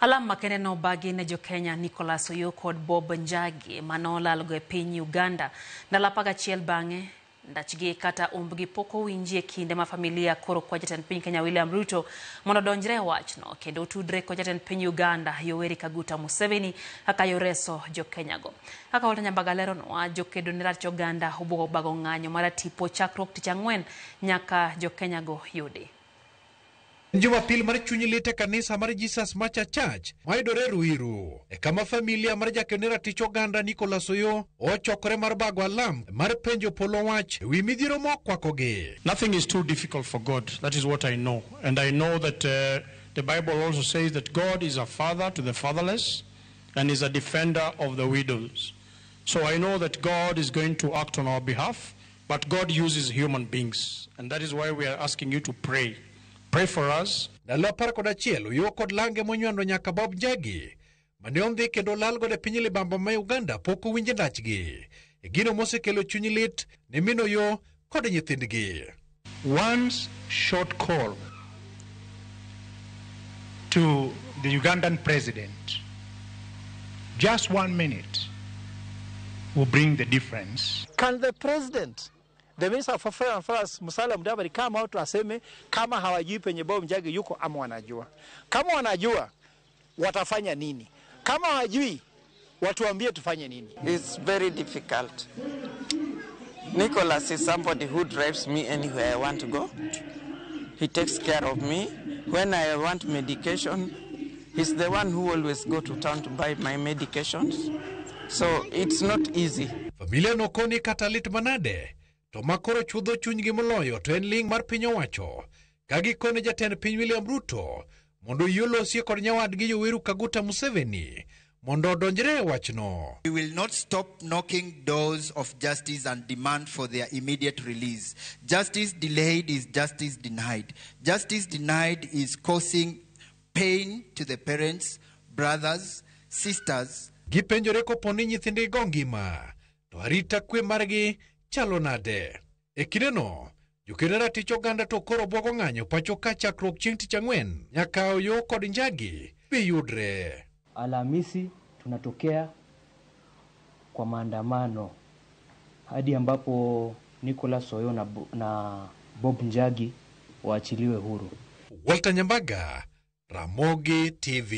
Alam makende nobagi ne jo-Kenya Nicholas Oyoo kod Bob Njagi manolalgo e piny Uganda ndalo 11 bang'e ndachgi kata umbgi pok owinji e kinde ma familia koro kwa jatend piny Kenya William Ruto mondo odonjre e wachno kendo otudre kod jatend piny Uganda Yoweri Kaguta Museveni kaka yor reso jo-Kenya go. Kaka Walter Nyambaga leronwa, jokedo ne ratich oganda obuogo bago ng'anyo mar tipo chakruok tich ang'wen nyaka jo-Kenya go yudi. Jumapil mar chuny lit e kanisa mar Jesus Macha Church mayudore Ruiru, e kama familia mar jakeno ratich oganda Nicholas Oyoo ochokore mar bago alam mar penjo polo wach ewi midhiero mokwakogi. Nothing is too difficult for God. That is what I know. And I know that the Bible also says that God is a father to the fatherless and is a defender of the widows. So I know that God is going to act on our behalf, but God uses human beings. And that is why we are asking you to pray. Pray for us. Ndalo 11 Oyoo kod lange monywando nyaka Bob Njagi mane ondhi kendo lal godo e piny libamba ma Uganda pok owinj ndachgi. E gino mosekelo chuny lit ne min Oyoo kod nyithindgi. One short call to the Ugandan president, just 1 minute, will bring the difference. Can the president, the Minister for Foreign Affairs, Musalia Mudavadi, come out aseme kama hawajui penye Bob Njagi yuko ama wanajua? Kama wanajua, watafanya nini? Kama hawajui, watuambie tufanye nini? It's very difficult. Nicholas is somebody who drives me anywhere I want to go. He takes care of me. When I want medication, he's the one who always go to town to buy my medications. So it's not easy. Familia nokoni kata lit manade, to makoro chudho chunygi moloyo to en ling' mar piny owacho ka gikone jatend piny William Ruto mondo oyie olosie kod nyawadgi Yoweri Kaguta Museveni mondo odonjre e wachno. We will not stop knocking doors of justice and demand for their immediate release. Justice delayed is justice denied. Justice denied is causing pain to the parents, brothers, sisters. Gipenjore kopo ni nyithindgi go ngima, to arita kwe margi chalo nade? E kindeno, jokedo ratich oganda to koro bwogo ng'anyo pacho ka chakruok chieng' tich ang'wen nyaka Oyoo kod Njagi bi yudre. Alhamisi tunatokea kwa maandamano hadi ambapo Nicholas Oyoo na Bob Njagi waachiliwe huru. Walter Nyambaga, Ramogi TV.